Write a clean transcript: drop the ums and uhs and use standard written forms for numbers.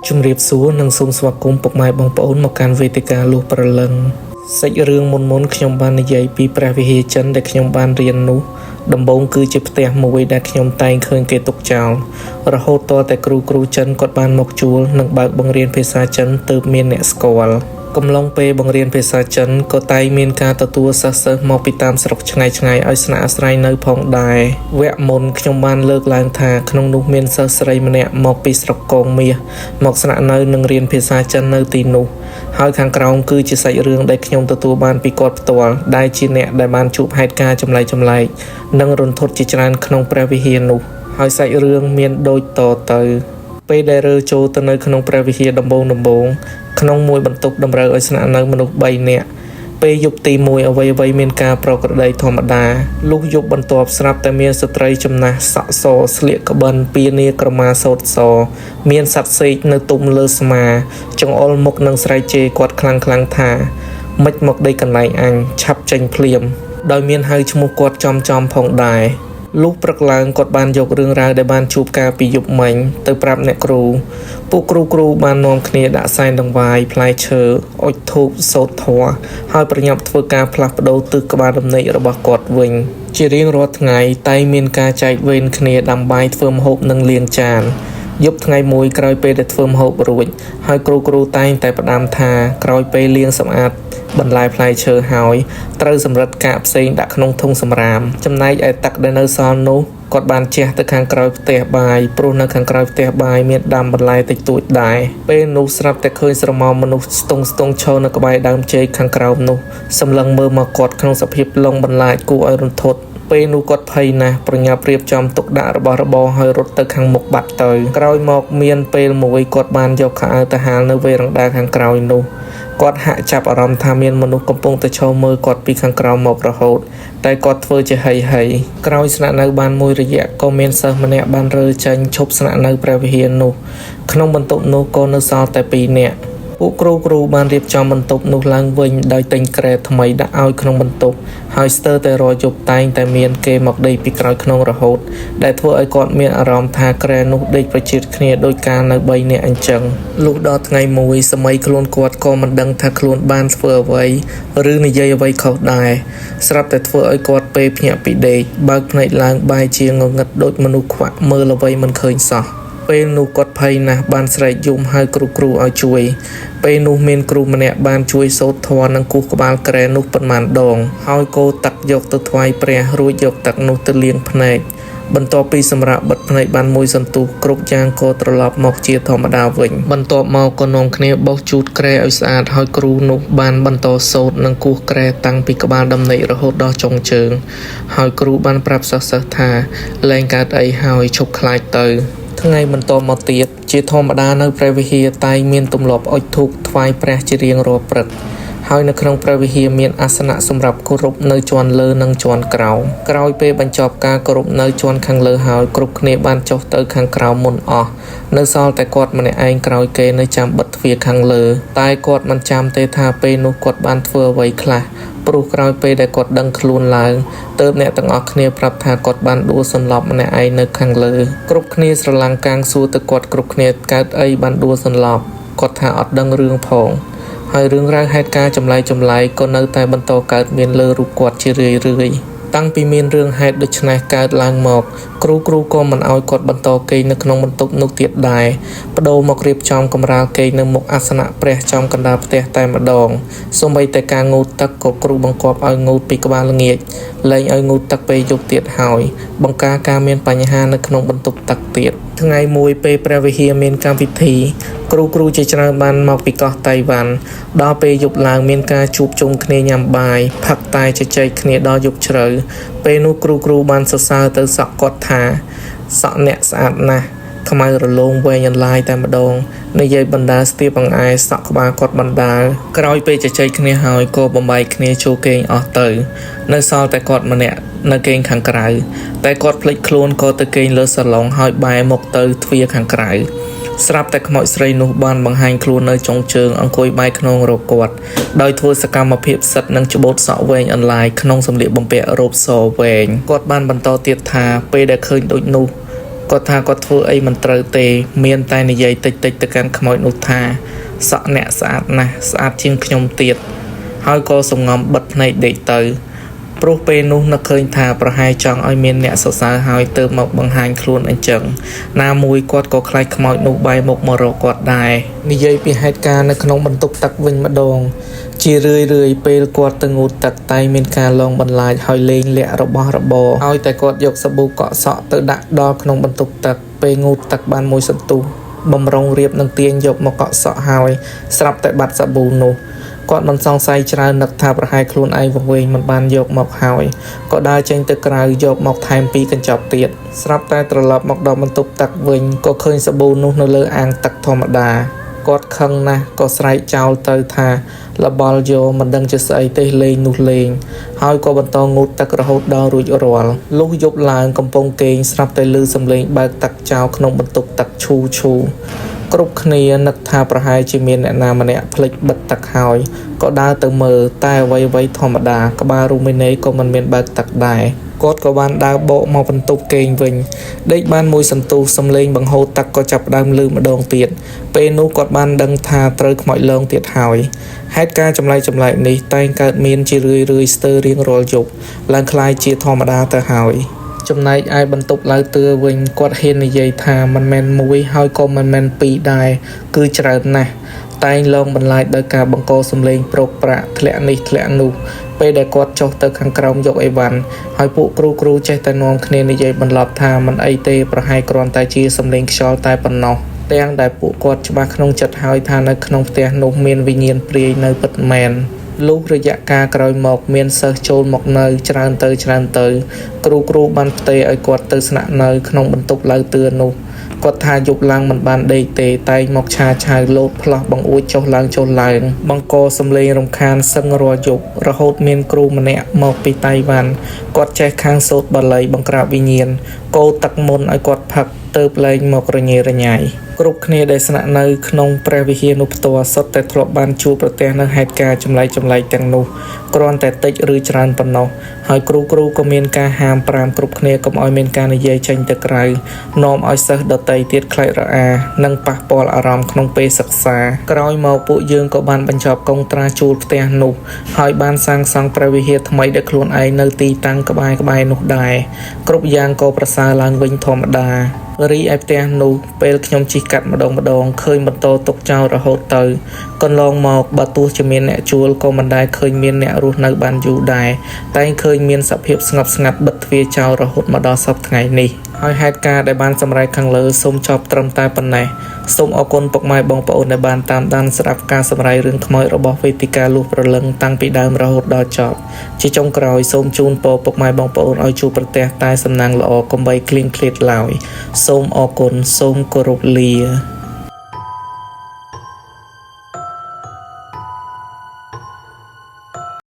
ជំរាបសួរនិងសូមស្វាគមន៍ពុកម៉ែបងប្អូនមកកាន់វេទិកាលុះព្រលឹងសាច់រឿងមុនមុនៗខ្ញុំបាននិយាយពីព្រះវិហារចិនដែលខ្ញុំបានរៀននោះដំបូងគឺជាផ្ទះមួយដែលខ្ញុំតែងឃើញគេទុកចោលរហូតទាល់តែគ្រូគ្រូចិនគាត់បានមកជួលនិងបើកបង្រៀនភាសាចិនទើបមានអ្នកស្គាល់កំឡុងពេលបង្រៀនភាសាចិនក៏តែងមានការទទួលសិស្សៗមកពីតាមស្រុកឆ្ងាយៗឲ្យស្នាក់អាស្រ័យនៅផងដែរវគ្គមុនខ្ញុំបានលើកឡើងថាក្នុងនោះមានសិស្សស្រីម្នាក់មកពីស្រុកកងមាសមកស្នាក់នៅនិងរៀនភាសាចិននៅទីនោះហើយខាងក្រោមគឺជាសាច់រឿងដែលខ្ញុំទទួលបានពីគាត់ផ្ទាល់ដែលជាអ្នកដែលបានជួបហេតុការណ៍ចម្លែកៗនិងរន្ធត់ជាច្រើនក្នុងព្រះវិហារនោះហើយសាច់រឿងមានដូចតទៅ ពេលដែលរើចូលទៅនៅក្នុងព្រះវិហារដំបូងដំបូងក្នុងមួយបន្ទប់តម្រូវឲ្យស្នាក់នៅមនុស្ស3នាក់ពេលយប់ទី1អ្វីអ្វីមានការប្រក្រតីធម្មតាលុះយប់បន្ទាប់ស្រាប់តែមានស្ត្រីចំណាស់សក់សស្លៀកក្បិនពៀនាក្រមាសូត្រសមានសត្វសេកនៅទុំលើស្មាចង្អុលមុខនឹងស្រែកជេរគាត់ខ្លាំងខ្លាំងៗថាម៉េចមកដេកកន្លែងអញឆាប់ចេញភ្លាមដោយមានហៅឈ្មោះគាត់ចំៗផងដែរ លុះព្រឹកឡើងគាត់បានយករឿងរ៉ាវដែលបានជួបកាលពីយប់មិញទៅប្រាប់អ្នកគ្រូពួកគ្រូគ្រូបាននាំគ្នាដាក់សែនដង្វាយផ្លែឈើអុជធូបសូត្រធម៌ហើយប្រញាប់ធ្វើការផ្លាស់ប្ដូរទិសក្បាលដំណេករបស់គាត់វិញជារៀងរាល់ថ្ងៃតែងមានការចែកវេនគ្នាដាំបាយធ្វើម្ហូបនិងលាងចានយប់ថ្ងៃមួយក្រោយពេលដែលធ្វើម្ហូបរួចហើយគ្រូគ្រូតែងតែផ្ដាំថាក្រោយពេលលាងសម្អាតបន្លែផ្លែឈើហើយត្រូវសម្រិតកាកផ្សេងដាក់ក្នុងធុងសំរាមចំណែកឯទឹកដែលនៅសល់នោះគាត់បានជះទៅខាងក្រោយផ្ទះបាយព្រោះនៅខាងក្រោយផ្ទះបាយមានដាំបន្លែតិចតួចដែរពេលនោះស្រាប់តែឃើញស្រមោលមនុស្សស្ទង់ស្ទង់ឈរនៅក្បែរដើមចេកខាងក្រោមនោះសម្លឹងមើលមកគាត់ក្នុងសភាពលងបន្លាចគួរឲ្យរន្ធត់ពេលនោះគាត់ភ័យណាស់ប្រញាប់រៀបចំទុកដាក់របស់របរហើយរត់ទៅខាងមុខបាត់ទៅក្រោយមកមានពេលមួយគាត់បានយកខោអាវទៅហាលនៅវេរ៉ង់ដាខាងក្រោយនោះគាត់ហាក់ចាប់អារម្មណ៍ថាមានមនុស្សកំពុងតែឈរមើលគាត់ពីខាងក្រោមមករហូតតែគាត់ធ្វើជាហីហីក្រោយស្នាក់នៅបានមួយរយៈក៏មានសិស្សម្នាក់បានរើចេញឈប់ស្នាក់នៅព្រះវិហារនោះក្នុងបន្ទប់នោះក៏នៅសល់តែ2នាក់ពួកគ្រូគ្រូបានរៀបចំបន្ទប់នោះឡើងវិញដោយទិញគ្រែថ្មីដាក់ឲ្យក្នុងបន្ទប់ហើយស្ទើរតែរាល់យប់តែងតែមានគេមកដេកពីក្រោយខ្នងរហូតដែលធ្វើឲ្យគាត់មានអារម្មណ៍ថាគ្រែនោះដេកប្រជ្រៀតគ្នាដោយការនៅ3នាក់អញ្ចឹងលុះដល់ថ្ងៃមួយសម័យខ្លួនគាត់ក៏មិនដឹងថាខ្លួនបានធ្វើអ្វីឬនិយាយអ្វីខុសដែរស្រាប់តែធ្វើឲ្យគាត់ពេលភ្ញាក់ពីដេកបើកភ្នែកឡើងបែរជាងងឹតដូចមនុស្សខ្វាក់មើលអ្វីមិនឃើញសោះពេលនោះគាត់ភ័យណាស់បានស្រែកយំហៅគ្រូគ្រូឲ្យជួយពេលនោះមានគ្រូម្នាក់បានជួយសូត្រធម៌និងគោះក្បាលគ្រែនោះប៉ុន្មានដងហើយកូរទឹកយកទៅថ្វាយព្រះរួចយកទឹកនោះទៅលាងភ្នែកបន្ទាប់ពីសម្រាប់បិទភ្នែកបានមួយសន្ទុះគ្រប់យ៉ាងក៏ត្រឡប់មកជាធម្មតាវិញបន្ទាប់មកក៏នាំគ្នាបោសជូតគ្រែឲ្យស្អាតហើយគ្រូនោះបានបន្តសូត្រនិងគោះគ្រែតាំងពីក្បាលដំណេករហូតដល់ចុងជើងហើយគ្រូបានប្រាប់សិស្សៗថាលែងកើតអីហើយឈប់ខ្លាចទៅថ្ងៃបន្តមកទៀតជាធម្មតានៅព្រះវិហារតែងមានទម្លាប់អុជធូបថ្វាយព្រះជារៀងរាល់ព្រឹកហើយនៅក្នុងព្រះវិហារមានអាសនៈសម្រាប់គោរពនៅជាន់លើនិងជាន់ក្រោមក្រោយពេលបញ្ចប់ការគោរពនៅជាន់ខាងលើហើយគ្រប់គ្នាបានចុះទៅខាងក្រោមមុនអស់នៅសល់តែគាត់ម្នាក់ឯងក្រោយគេនៅចាំបិទទ្វារខាងលើតែគាត់មិនចាំទេថាពេលនោះគាត់បានធ្វើអ្វីខ្លះព្រោះក្រោយពេលដែលគាត់ដឹងខ្លួនឡើងទើបអ្នកទាំងអស់គ្នាប្រាប់ថាគាត់បានដួលសន្លប់ម្នាក់ឯងនៅខាងលើគ្រប់គ្នាស្រឡាំងកាងសួរទៅគាត់គ្រប់គ្នាកើតអីបានដួលសន្លប់គាត់ថាអត់ដឹងរឿងផងហើយរឿងរ៉ាវហេតុការណ៍ចម្លែកៗក៏នៅតែបន្តកើតមានលើរូបគាត់ជារឿយៗតាំងពីមានរឿងហេតុដូចនេះកើតឡើងមកគ្រូគ្រូក៏មិនឲ្យគាត់បន្តគេងនៅក្នុងបន្ទប់នោះទៀតដែរបដូរមករៀបចំកម្រាលគេងនៅមុខអាសនៈព្រះចំកណ្ដាលផ្ទះតែម្ដងសូម្បីតែការងូតទឹកក៏គ្រូបង្គាប់ឲ្យងូតពីក្បាលល្ងាចលែងឲ្យងូតទឹកពេលយប់ទៀតហើយបង្ការការមានបញ្ហានៅក្នុងបន្ទប់ទឹកទៀតថ្ងៃមួយពេលព្រះវិហារមានកម្មវិធីគ្រូគ្រូជាច្រើនបានមកពីកោះតៃវ៉ាន់ដល់ពេលយប់ឡើងមានការជួបជុំគ្នាញ៉ាំបាយផឹកតែជជែកគ្នាដល់យប់ជ្រៅពេលនោះគ្រូគ្រូបានសរសើរទៅសក់គាត់ថាសក់អ្នកស្អាតណាស់ខ្មៅរលោងវែងអន្លាយតែម្ដងនិយាយបណ្ដាស្ទាបអង្អែសក់ក្បាលគាត់បណ្ដាក្រោយពេលជជែកគ្នាហើយក៏បំបែកគ្នាចូលគេងអស់ទៅនៅសល់តែគាត់ម្នាក់នៅគេងខាងក្រៅតែគាត់ភ្លេចខ្លួនក៏ទៅគេងលើសាឡុងហើយបែរមកទៅទ្វារខាងក្រៅស្រាប់តែខ្មោចស្រីនោះបានបង្ហាញខ្លួននៅចុងជើងអង្គុយបែរខ្នងរកគាត់ដោយធ្វើសកម្មភាពសិតនិងច្បូតសក់វែងអន្លាយក្នុងសម្លៀកបំពាក់រ៉ូបសវែងគាត់បានបន្តទៀតថាពេលដែលឃើញដូចនោះ គាត់ថាគាត់ធ្វើអីមិនត្រូវទេ មានតែនិយាយតិចៗទៅកាន់ខ្មោចនោះថាសក់អ្នកស្អាតណាស់ស្អាតជាងខ្ញុំទៀតហើយក៏សំងំបិទភ្នែកដេកទៅ ព្រោះពេលនោះនឹកឃើញថាប្រហែលចង់ឲ្យមានអ្នកសរសើរហើយទើបមកបង្ហាញខ្លួនអញ្ចឹងណាមួយគាត់ក៏ខ្លាចខ្មោចនោះបែរមុខមករកគាត់ដែរនិយាយពីហេតុការណ៍នៅក្នុងបន្ទប់ទឹកវិញម្ដង ជារឿយរឿយៗពេលគាត់ទៅងូតទឹកតែមានការលងបន្លាចហើយលេងលាក់របស់របរឲ្យតែគាត់យកសាប៊ូកក់សក់ទៅដាក់ដល់ក្នុងបន្ទប់ទឹកពេលងូតទឹកបានមួយសន្ទុះបំរុងរៀបនឹងទាញយកមកកក់សក់ហើយស្រាប់តែបាត់សាប៊ូនោះគាត់មិនសង្ស័យច្រើននឹកថាប្រហែលខ្លួនឯងវង្វេងមិនបានយកមកហើយក៏ដើរចេញទៅក្រៅយកមកថែមពីរកញ្ចប់ទៀតស្រាប់តែត្រឡប់មកដល់បន្ទប់ទឹកវិញក៏ឃើញសាប៊ូនោះនៅលើអាងទឹកធម្មតាគាត់ខឹងណាស់ក៏ស្រែកចោលទៅថាលបល់យកមិនដឹងជាស្អីទេលេងនោះលេងហើយក៏បន្តងូតទឹករហូតដល់រួចរាល់លុះយប់ឡើងកំពុងគេងស្រាប់តែឮសំឡេងបើកទឹកចោលក្នុងបន្ទប់ទឹកឈូឈូគ្រប់គ្នានឹកថាប្រហែលជាមានអ្នកណាម្នាក់ភ្លេចបិទទឹកហើយក៏ដើរទៅមើលតែអ្វីៗធម្មតាក្បាលរូមីណេក៏មិនមានបើកទឹកដែរគាត់ក៏បានដើរបកមកបន្ទប់គេងវិញដេកបានមួយសន្ទុះសំឡេងបង្ហូរទឹកក៏ចាប់ផ្ដើមឮម្ដងទៀតពេលនោះគាត់បានដឹងថាត្រូវខ្មោចលងទៀតហើយហេតុការណ៍ចម្លែកៗនេះតែងកើតមានជារឿយៗស្ទើររៀងរាល់យប់ឡើងក្លាយជាធម្មតាទៅហើយចំណែកឯបន្ទប់ឡៅទឿវិញគាត់ហ៊ាននិយាយថាមិនមែនមួយហើយក៏មិនមែនពីរដែរគឺច្រើនណាស់តែងលងបន្លាចដោយការបង្កសំឡេងប្រោកប្រាក់ធ្លាក់នេះធ្លាក់នោះពេលដែលគាត់ចុះទៅខាងក្រោមយកអីវ៉ាន់ហើយពួកគ្រូៗចេះតែនាំគ្នានិយាយបន្លប់ថាមិនអីទេប្រហែលគ្រាន់តែជាសំឡេងខ្យល់តែប៉ុណ្ណោះទាំងដែលពួកគាត់ច្បាស់ក្នុងចិត្តហើយថានៅក្នុងផ្ទះនោះមានវិញ្ញាណព្រាយនៅពិតមែនលុះរយៈកាលក្រោយមកមានសិស្សចូលមកនៅច្រើនទៅច្រើនទៅគ្រូៗបានផ្ទេរឲ្យគាត់ទៅស្នាក់នៅក្នុងបន្ទប់ឡៅទឿនោះគាត់ថាយប់ឡើងមិនបានដេកទេតែងមកឆាឆៅលោតផ្លោះបង្អួចចុះឡើងចុះឡើងបង្កសំឡេងរំខានសឹងរាល់យប់រហូតមានគ្រូម្នាក់មកពីតៃវ៉ាន់គាត់ចេះខាងសូត្របាលីបង្ក្រាបវិញ្ញាណកូរទឹកមន្តឲ្យគាត់ផឹកទៅលែងមករញ៉េរញ៉ៃគ្រប់គ្នាដែលស្នាក់នៅក្នុងព្រះវិហារនោះផ្ទាល់សុទ្ធតែធ្លាប់បានជួបប្រទះនឹងហេតុការណ៍ចម្លែកៗទាំងនោះគ្រាន់តែតិចឬច្រើនប៉ុណ្ណោះហើយគ្រូៗក៏មានការហាមប្រាមគ្រប់គ្នាកុំឲ្យមានការនិយាយចេញទៅក្រៅនាំឲ្យសិស្សដទៃទៀតខ្លាចរអានិងប៉ះពាល់អារម្មណ៍ក្នុងពេលសិក្សាក្រោយមកពួកយើងក៏បានបញ្ចប់កុងត្រាជួលផ្ទះនោះហើយបានសាងសង់ព្រះវិហារថ្មីដោយខ្លួនឯងនៅទីតាំងក្បែរៗនោះដែរគ្រប់យ៉ាងក៏ប្រសើរឡើងវិញធម្មតារីឯផ្ទះនោះពេលខ្ញុំជិះកាត់ម្ដងម្ដងឃើញបន្តទុកចោលរហូតទៅកន្លងមកបើទោះជាមានអ្នកជួលក៏មិនដែលឃើញមានអ្នករស់នៅបានយូរដែរតែឃើញមានសភាពស្ងប់ស្ងាត់បិទទ្វារចោលរហូតមកដល់សព្វថ្ងៃនេះហើយហេតុការណ៍ដែលបានសម្រេចខាងលើសូមចប់ត្រឹមតែប៉ុណ្ណេះសូមអរគុណពុកម៉ែបងប្អូនដែលបានតាមដានស្ដាប់ការសម្រាយរឿងខ្មោចរបស់វេទិកាលុះព្រលឹងតាំងពីដើមរហូតដល់ចប់ជាចុងក្រោយសូមជូនពរពុកម៉ែបងប្អូនឲ្យជួបប្រទះតែសំណាងល្អកុំបីឃ្លៀងឃ្លាតឡើយសូមអរគុណសូមគោរពលា។